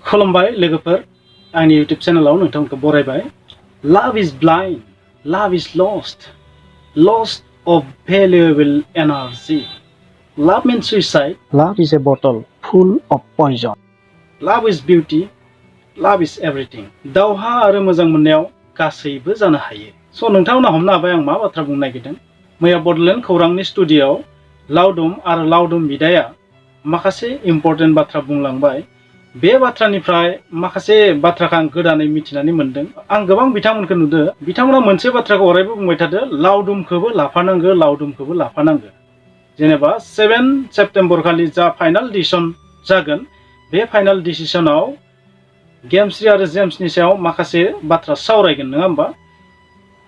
खुलुमबाय लोगोफोर आंनि YouTube चेनेलाव नोंथांमोनखौ बरायबाय। Love is blind, love is lost of valuable energy. Love means suicide. Love is a bottle full of poison. Love is beauty, love is everything. दावहा आरो मोजां मोननायाव गासैबो जानो हायो। स' नोंथांमोना हमनो हाबाय आं मा बाथ्रा बुंनो नागिरदों। मैया बडलेण्ड खौरांनि स्टुडिय'आव लावदुम बिदाया माखासे इम्पर्टेन्ट बाथ्रा बुंलांबाय। बे बाथ्रानिफ्राय माखासे बाथ्राखौ आं गोदानै मिथिनानै मोनदों। आं गोबां बिथांमोनखौ नुदों, बिथांमोना मोनसे बाथ्राखौ अरायबो बुंबाय थादों, लावदुमखौबो लाफानांगो। जेनेबा 7 सेप्तेम्बर खालि जा फाइनाल डिसिसन जागोन, बे फाइनाल डिसिसनाव गेमस्रि आरो जेम्सनि सायाव माखासे बाथ्रा सावरायगोन, नङा होमबा?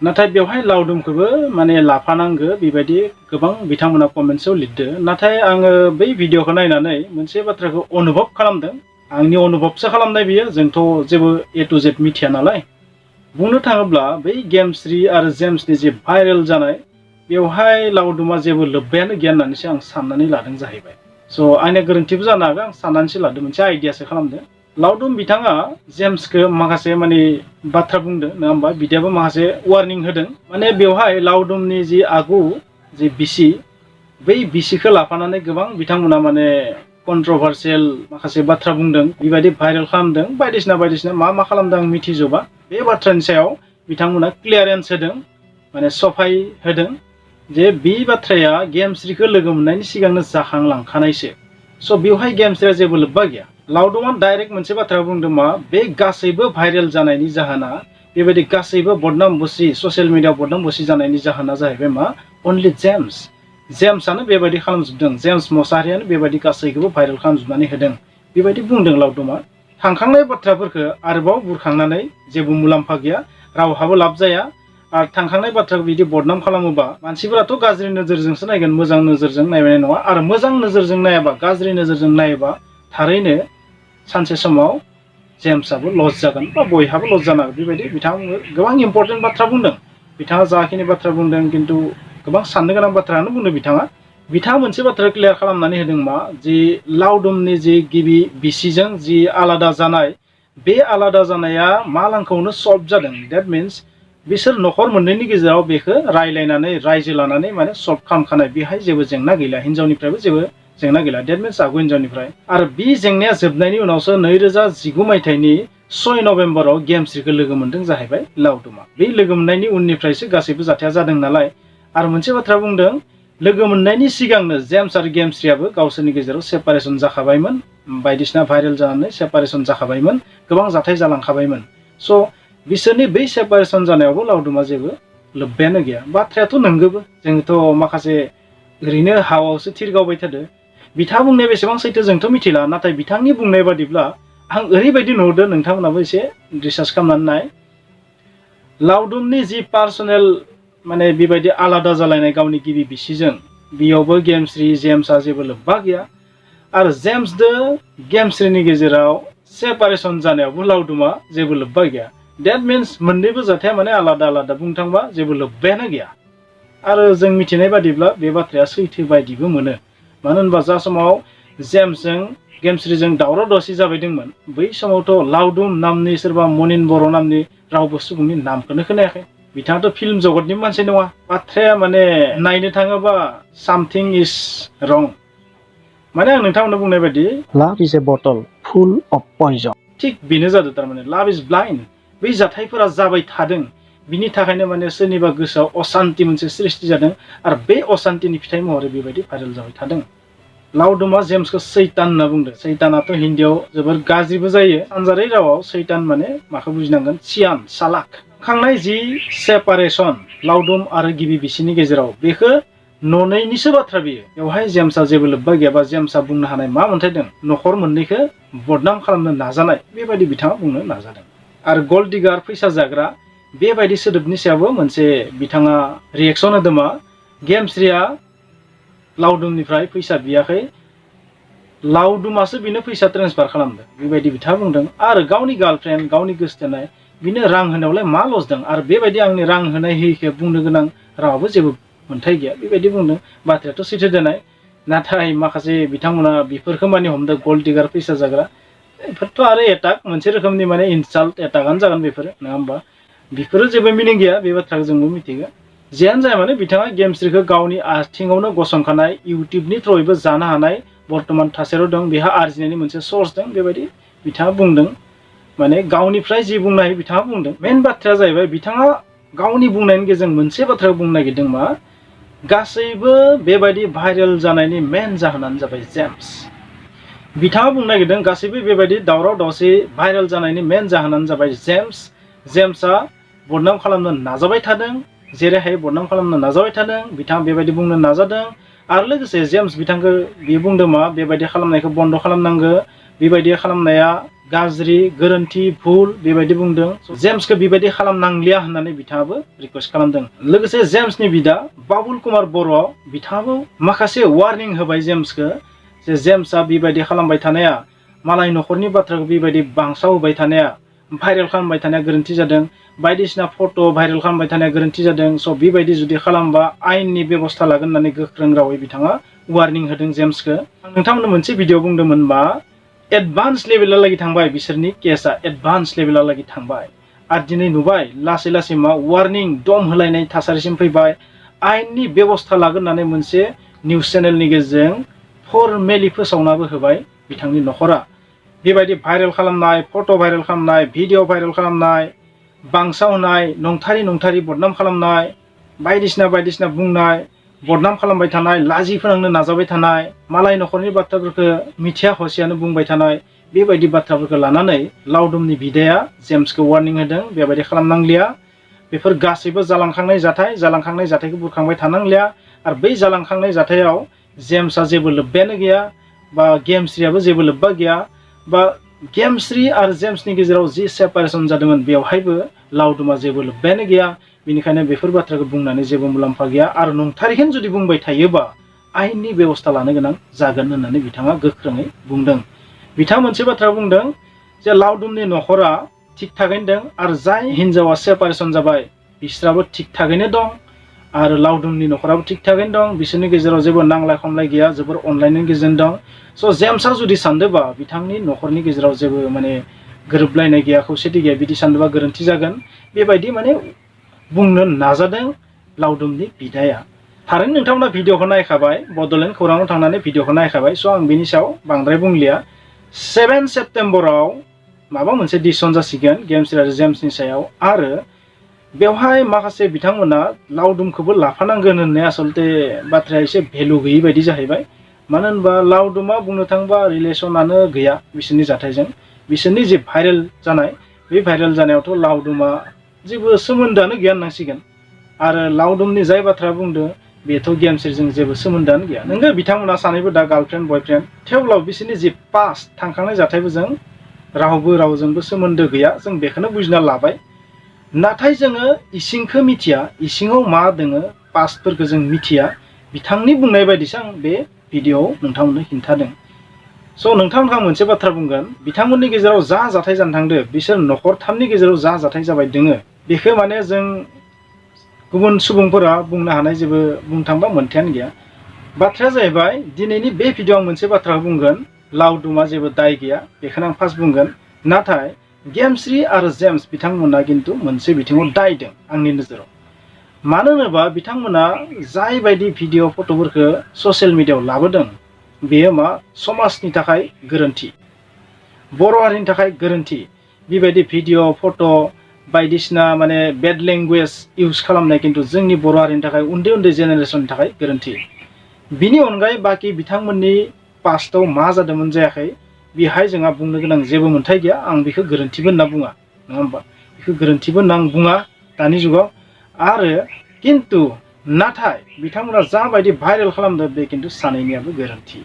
नाथाय बेवहाय लावदुमखौबो माने लाफानांगो बेबायदि गोबां बिथांमोना कमेन्ट्सआव लिरदों। नाथाय आङो बै भिडिअखौ नायनानै मोनसे बाथ्राखौ अनुभब खालामदों। आंनि अनुभबसो खालामनाय बियो, जोंथ' जेबो A to Z मिथिया नालाय। बुंनो थाङोब्ला बै गेमस्रि आरो जेम्सनि जे भाइरेल जानाय, बेवहाय लावदुमा जेबो लोब्बायानो गैया होननानैसो आं साननानै लादों जाहैबाय। स' आंनिया गोरोन्थिबो जानो हागौ, आं साननानैसो लादों, मोनसे आइडियासो खालामदों। लावदुम बिथाङा जेम्सखौ माखासे माने बाथ्रा बुंदों, नङा होमबा? बिदायाबो माखासे वार्निं होदों। माने बेवहाय लावदुमनि जि आगु जि बिसि, बै बिसिखौ लाफानानै गोबां बिथांमोना माने कन्ट्रभार्सियेल माखासे बाथ्रा बुंदों, बेबायदि भाइरेल खालामदों, बायदिसिना मा खालामदों आं मिथिजोबा। बे बाथ्रानि सायाव बिथांमोना क्लियारेन्स होदों, माने सफाय होदों जे बे बाथ्राया गेमस्रिखौ लोगो मोननायनि सिगांनो जाखांलांखानायसो। स' बेवहाय गेमस्रिया जेबो लोब्बा गैया। लावदुमा डाइरेक्ट मोनसे बाथ्रा बुंदों, मा बे गासैबो भाइरेल जानायनि जाहोना, बेबायदि गासैबो बदनाम बुसि ससियेल मिडियाआव बदनाम बुसि जानायनि जाहोना जाहैबाय मा, अनलि जेम्सआनो बेबायदि खालामजोबदों, जेम्स मसाहारियानो बेबायदि गासैखौबो भाइरेल खालामजोबनानै होदों, बेबायदि बुंदों लावदुमा। थांखांनाय बाथ्राफोरखौ आरोबाव बुरखांनानै जेबो मुलाम्फा गैया, रावहाबो लाब जाया। आरो थांखांनाय बाथ्राखौ बिदि बदनाम खालामोबा मानसिफोराथ' गाज्रि नोजोरजोंसो नायगोन, मोजां नोजोरजों नायनाय नङा। आरो मोजां नोजोरजों नायाबा, गाज्रि नोजोरजों नायोबा थारैनो सानसे समाव जेम्सआबो लस जागोन बा बयहाबो लस जानो हागौ। बेबायदि बिथाङा गोबां इम्पर्टेन्ट बाथ्रा बुंदों। बिथाङा जाखिनि बाथ्रा बुंदों, खिन्थु गोबां साननो गोनां बाथ्रायानो बुंदों बिथाङा मोनसे बाथ्रा क्लियार खालामनानै होदों, मा जि लावदुमनि जि गिबि बिसिजों जि आलादा जानाय, बे आलादा जानाया मालांखौनो सल्भ जादों। डेट मिन्स बिसोर न'खर मोननैनि गेजेराव बेखौ रायलायनानै रायजो लानानै माने सल्भ खालामखानाय, बेहाय जेबो जेंना गैला, हिनजावनिफ्रायबो जेबो जेंना गैला। डेट मिन्स आगु हिनजावनिफ्राय। आरो बे जेंनाया जोबनायनि उनावसो 2019 मायथाइनि 6 नभेम्बराव गेमस्रिखौ लोगो मोनदों जाहैबाय लावदुमा। बे लोगो मोननायनि उननिफ्रायसो गासैबो जाथाया जादों नालाय। आरो मोनसे बाथ्रा बुंदों, लोगो मोननायनि सिगांनो जेम्स आरो गेमस्रियाबो गावसोरनि गेजेराव सेपारेसन जाखाबायमोन, बायदिसिना भाइरेल जानानै सेपारेसन जाखाबायमोन, गोबां जाथाय जालांखाबायमोन। स' बिसोरनि बै सेपारेसन जानायावबो लावदुमा जेबो लोब्बायानो गैया। बाथ्रायाथ' नंगौबो, जोंथ' माखासे ओरैनो हावावसो थिरगावबाय थादों। बिथाङा बुंनाया बेसेबां सैथो जोंथ' मिथिला, नाथाय बिथांनि बुंनाय बादिब्ला आं ओरैबायदि नुदों, नोंथांमोनाबो एसे रिसार्च खालामनानै नाय। लावदुमनि जि पार्सनेल माने बेबायदि आलादा जालायनाय गावनि गिबि बिसिजों, बेयावबो गेमस्रि जेम्सआ जेबो लोब्बा गैया। आरो जेम्सजों गेमस्रिनि गेजेराव सेपारेसन जानायावबो लावदुमा जेबो लोब्बा गैया। डेट मिन्स मोननैबो जाथाया माने आलादा बुंनो थांबा जेबो लोब्बायानो गैया। आरो जों मिथिनाय बादिब्ला बे बाथ्राया सैथो बायदिबो मोनो। मानो होनबा जा समाव जेम्सजों गेमस्रिजों दावराव दावसि जाबायदोंमोन, बै समावथ' लावदुम नामनि सोरबा मनिन बर' नामनि रावबो सुबुंनि नामखौनो खोनायाखै। बिथाङाथ' फिल्म जगतनि मानसि नङा। बाथ्राया माने नायनो थाङोबा सामथिं इज रं। माने आं नोंथांमोननो बुंनाय बायदि, Love is a bottle full of poison. थिग बेनो जादों। थारमाने लाभ इज ब्लाइन्ड। बै जाथायफोरा जाबाय थादों, बिनि थाखायनो माने सोरनिबा गोसोआव असान्ति मोनसे सृष्टि जादों, आरो बे असान्तिनि फिथाइ महरै बेबायदि भाइरेल जाबाय थादों। लावदुमा जेम्सखौ सैतान होनना बुंदों। सैतानाथ' हिन्दीयाव जोबोर गाज्रिबो जायो। सानजारि रावाव सैतान माने माखौ बुजिनांगोन? सियान, सालाक। खांनाय जि सेपारेसन लावदुम आरो गिबि बिसिनि गेजेराव, बेखौ न'नैनिसो बाथ्रा बियो। बेवहाय जेम्सआ जेबो लोब्बा गैयाबा जेम्सआ बुंनो हानाय मा मोन्थायदों? न'खर मोननैखौ बदनाम खालामनो नाजानाय, बेबायदि बिथाङा बुंनो नाजादों। आरो गल्ड डिगार, फैसा जाग्रा, बेबायदि सोदोबनि सायावबो मोनसे बिथाङा रिएक्सन होदों, मा गेमस्रिया लावदुमनिफ्राय फैसा बियाखै, लावदुमासो बिनो फैसा ट्रेन्सफार खालामदों, बेबायदि बिथाङा बुंदों। आरो गावनि गार्लफ्रेन्ड, गावनि गोसथोनाय, बिनो रां होनायावलाय मा लस दं? आरो बेबायदि आंनि रां होनाय होयिखौ बुंनो गोनां रावाबो जेबो मोन्थाय गैया, बेबायदि बुंदों। बाथ्रायाथ' सैथो देनाय। नाथाय माखासे बिथांमोना बेफोरखौ माने हमदों, गल्ड डिगार, फैसा जाग्रा। बेफोरथ' आरो एटाक मोनसे रोखोमनि माने इनसाल्ट एटाकानो जागोन बेफोरो नङा होमबा बेफोरो जेबो मिनिं गैया बे बाथ्राखौ जोंबो मिथिगौ जियानो जाया माने बिथाङा गेमस्रिखौ गावनि आथिङावनो गसंखानाय इउटिउबनि थ्रुयैबो जानो हानाय बर्तमान थासारियाव दं बेहा आरजिनायनि मोनसे सर्स दं बेबायदि बिथाङा बुंदों माने गावनिफ्राय जि बुंनो हायो बिथाङा बुंदों मेन बाथ्राया जाहैबाय बिथाङा गावनि बुंनायनि गेजेरजों मोनसे बाथ्राखौ बुंनो नागिरदों मा गासैबो बेबायदि भाइरेल जानायनि मेन जाहोनानो जाबाय जेम्स बिथाङा बुंनो नागिरदों गासैबो बेबायदि दावराव दावसि भाइरेल जानायनि मेन जाहोनानो जाबाय जेम्सआ बदनाम खालामनो नाजाबाय थादों जेरैहाय बदनाम खालामनो नाजाबाय थादों बिथाङा बेबायदि बुंनो नाजादों आरो लोगोसे जेम्स बिथांखौ बियो बुंदों मा बेबायदि खालामनायखौ बन्द खालामनांगौ बेबायदि खालामनाया गाज्रि गोरोन्थि भुल बेबायदि बुंदों जेम्सखौ बेबायदि खालामनांलिया होननानै बिथाङाबो रिक्वेस्ट खालामदों लोगोसे जेम्सनि बिदा बाबुल कुमार बर' बिथाङाबो माखासे वार्निं होबाय जेम्सखौ जे जेम्सआ बेबायदि खालामबाय थानाया मालाय न'खरनि बाथ्राखौ बेबायदि बांसाव होबाय थानाया भाइरेल खालामबाय थानाया गोरोन्थि जादों बायदिसिना फट' भाइरेल खालामबाय थानाया गोरोन्थि जादों स' बेबायदि जुदि खालामबा आयेननि बेबस्था लागोन होननानै गोख्रों रावै बिथाङा वार्निं होदों जेम्सखौ नोंथांमोननो मोनसे भिडिअ बुंदोंमोन मा एडभान्स लेभेलालागि थांबाय बिसोरनि केसआ एडभान्स लेभेलालागि थांबाय आरो दिनै नुबाय लासै लासै मा वार्निं दम होलायनाय थासारिसिम फैबाय आयेननि बेबस्था लागोन होननानै मोनसे निउस चेनेलनि गेजेरजों फर्मेलि फोसावनाबो होबाय बिथांनि न'खरा बेबायदि भाइरेल खालामनाय फट' भाइरेल खालामनाय भिडिअ भाइरेल खालामनाय बांसा होनाय नंथारि बदनाम खालामनाय बायदिसिना बुंनाय बदनाम खालामबाय थानाय लाजि फोनांनो नाजाबाय थानाय मालाय न'खरनि बाथ्राफोरखौ मिथिया हसियानो बुंबाय थानाय बेबायदि बाथ्राफोरखौ लानानै लावदुमनि बिदाया जेम्सखौ वार्निं होदों बेबायदि खालामनांलिया बेफोर गासैबो जालांखांनाय जाथायखौ बुरखांबाय थानांलिया आरो बै जालांखांनाय जाथायाव जेम्सआ जेबो लोब्बायानो गैया बा गेमस्रियाबो जेबो लोब्बा गैया बा गेमस्रि आरो जेम्सनि गेजेराव जि सेपारेसन जादोंमोन बेवहायबो लावदुमा जेबो लोब्बायानो गैया बेनिखायनो बेफोर बाथ्राखौ बुंनानै जेबो मुलाम्फा गैया आरो नंथारैखौनो जुदि बुंबाय थायोबा आयेननि बेबस्था लानो गोनां जागोन होननानै बिथाङा गोख्रोङै बुंदों बिथाङा मोनसे बाथ्रा बुंदों जे लावदुमनि न'खरा थिग थागैनो दं आरो जाय हिनजावा सेपारेसन जाबाय बिसोराबो थिग थागैनो दं आरो लावदुमनि न'खराबो थिग थागैनो दं बिसोरनि गेजेराव जेबो नांलाय खमलाय गैया जोबोर अनलायनायनि गेजेरजों दं स' जेम्सआ जुदि सानदोंबा बिथांनि न'खरनि गेजेराव जेबो माने गोरोबलायनाय गैया खौसेथि गैया बिदि सानदोंबा गोरोन्थि जागोन बेबायदि माने बुंनो नाजादों लावदुमनि बिदाया थारैनो नोंथांमोना भिडिअखौ नायखाबाय बड'लेण्ड खौराङाव थांनानै भिडिअखौ नायखाबाय स' आं बिनि सायाव बांद्राय बुंलिया 7 सेप्तेम्बराव माबा मोनसे डिसिसन जासिगोन गेमस्रि आरो जेम्सनि सायाव आरो बेवहाय माखासे बिथांमोना लावदुमखौबो लाफानांगोन होननाय आसलते बाथ्राया एसे भेलु गैयि बायदि जाहैबाय मानो होनबा लावदुमा बुंनो थाङोबा रिलेसनानो गैया बिसोरनि जाथायजों बिसोरनि जे भाइरेल जानाय बे भाइरेल जानायावथ' लावदुमा जेबो सोमोन्दोआनो गैया होननांसिगोन आरो लावदुमनि जाय बाथ्रा बुंदों बेथ' गेमस्रिजों जेबो सोमोन्दोआनो गैया नोंगो बिथांमोना सानैबो दा गार्लफ्रेन्ड बयफ्रेन्ड थेवब्लाबो बिसोरनि जे पास्ट थांखांनाय जाथायफोरजों रावजोंबो सोमोन्दो गैया जों बेखौनो बुजिना लाबाय नाथाय जोङो इसिंखौ मिथिया इसिङाव मा दोङो पास्टफोरखौ जों मिथिया बिथांनि बुंनाय बायदिसो आं बे भिडिअआव नोंथांमोननो खिन्थादों स' नोंथांमोनखौ आं मोनसे बाथ्रा बुंगोन बिथांमोननि गेजेराव जा जाथाय जानो थांदो बिसोर न'खरथामनि गेजेराव जा जाथाय जाबाय दोङो बेखौ माने जों गुबुन सुबुंफोरा बुंनो हानाय जेबो बुंनो थांबा मोन्थायानो गैया बाथ्राया जाहैबाय दिनैनि बे भिडिअआव आं मोनसे बाथ्रा बुंगोन लावदुमा जेबो दाय गैया बेखौनो आं फार्स्ट बुंगोन नाथाय गेमस्रि आरो जेम्स बिथांमोना खिन्थु मोनसे बिथिङाव दाय दं आंनि नोजोराव मानो होनोबा बिथांमोना जाय बायदि भिडिअ फट'फोरखौ ससियेल मिडियाआव लाबोदों बेयो मा समाजनि थाखाय गोरोन्थि बर' हारिनि थाखाय गोरोन्थि बेबायदि भिडिअ फट' बायदिसिना माने बेड लेंगुवेज इउज खालामनाय खिन्थु जोंनि बर' हारिनि थाखाय उन्दै जेनेरेसननि थाखाय गोरोन्थि बिनि अनगायै बाखि बिथांमोननि पास्टआव मा जादोंमोन जायाखै बेहाय जोंहा बुंनो गोनां जेबो मोन्थाय गैया आं बेखौ गोरोन्थिबो होनना बुङा नङा होमबा बेखौ गोरोन्थिबो होनना आं बुङा दानि जुगाव आरो खिन्थु नाथाय बिथांमोना जाबायदि भाइरेल खालामदों बे खिन्थु सानैनियाबो गोरोन्थि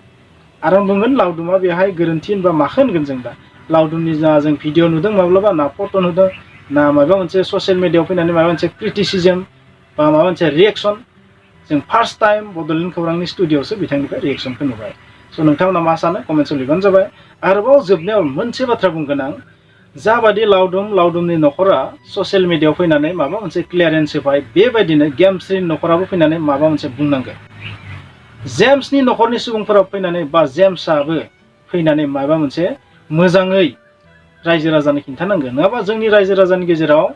आरो आं बुंगोन लावदुमा बेहाय गोरोन्थि होनबा माखौ होनगोन जों दा लावदुमनि जा जों भिडिअ नुदों माब्लाबा ना फट' नुदों ना माबा मोनसे ससियेल मिडियाआव फैनानै माबा मोनसे क्रिटिसिजम बा माबा मोनसे रिएक्सन जों फार्स्ट टाइम बड'लेण्ड खौरांनि स्टुडिअआवसो बिथांनिफ्राय रिएक्सनखौ नुबाय स' नोंथांमोना मा सानो कमेन्टआव लिरबानो जाबाय आरोबाव जोबनायाव मोनसे बाथ्रा बुंगोन आं जाबादि लावदुमनि न'खरा ससियेल मिडियाआव फैनानै माबा मोनसे क्लियारेन्स होबाय बेबायदिनो गेमस्रिनि न'खराबो फैनानै माबा मोनसे बुंनांगोन जेम्सनि न'खरनि सुबुंफोरा फैनानै बा जेम्सआबो फैनानै माबा मोनसे मोजाङै रायजो राजानो खिन्थानांगोन नङाबा जोंनि रायजो राजानि गेजेराव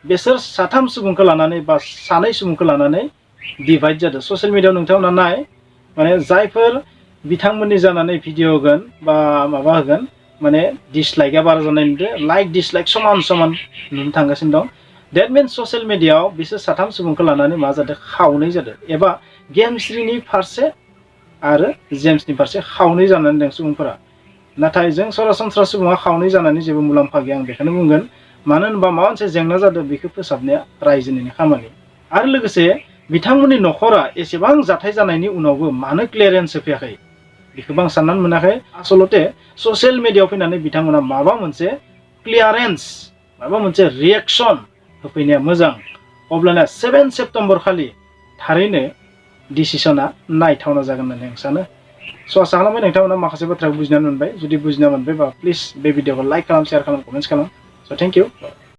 बेसोर साथाम सुबुंखौ लानानै बा सानै सुबुंखौ लानानै डिभाइड जादों ससियेल मिडियायाव नोंथांमोना नाय माने जायफोर बिथांमोननि जानानै भिडिअ होगोन बा माबा होगोन माने डिसलाइकआ बारा जानाय नुदों लाइक डिसलाइक समान समान नुनो थांगासिनो दं डेट मिन्स ससियेल मिडियायाव बिसोर साथाम सुबुंखौ लानानै मा जादों खावनै जादों एबा गेमस्रिनि फारसे आरो जेम्सनि फारसे खावनै जानानै दं सुबुंफोरा नाथाय जों सरासनस्रा सुबुङा खावनै जानानै जेबो मुलाम्फा गैया आं बेखौनो बुंगोन मानो होनबा माबा मोनसे जेंना जादों बेखौ फोसाबनाया रायजोनिनो खामानि आरो लोगोसे बिथांमोननि न'खरा एसेबां जाथाय जानायनि उनावबो मानो क्लियारेन्स होफैयाखै बेखौबो आं साननानै मोनाखै आसलते ससियेल मिडियायाव फैनानै बिथांमोना माबा मोनसे क्लियारेन्स माबा मोनसे रिएक्सन होफैनाया मोजां अब्लाना 7 सेप्तेम्बर खालि थारैनो डिसिसना नायथावना जागोन होननानै आं सानो स' आसा खालामबाय नोंथांमोना माखासे बाथ्राखौ बुजिनानै मोनबाय जुदि बुजिना मोनबायबा प्लिज बे भिडिअखौ लाइक खालाम शेयार खालाम कमेन्ट्स खालाम स' थेंक इउ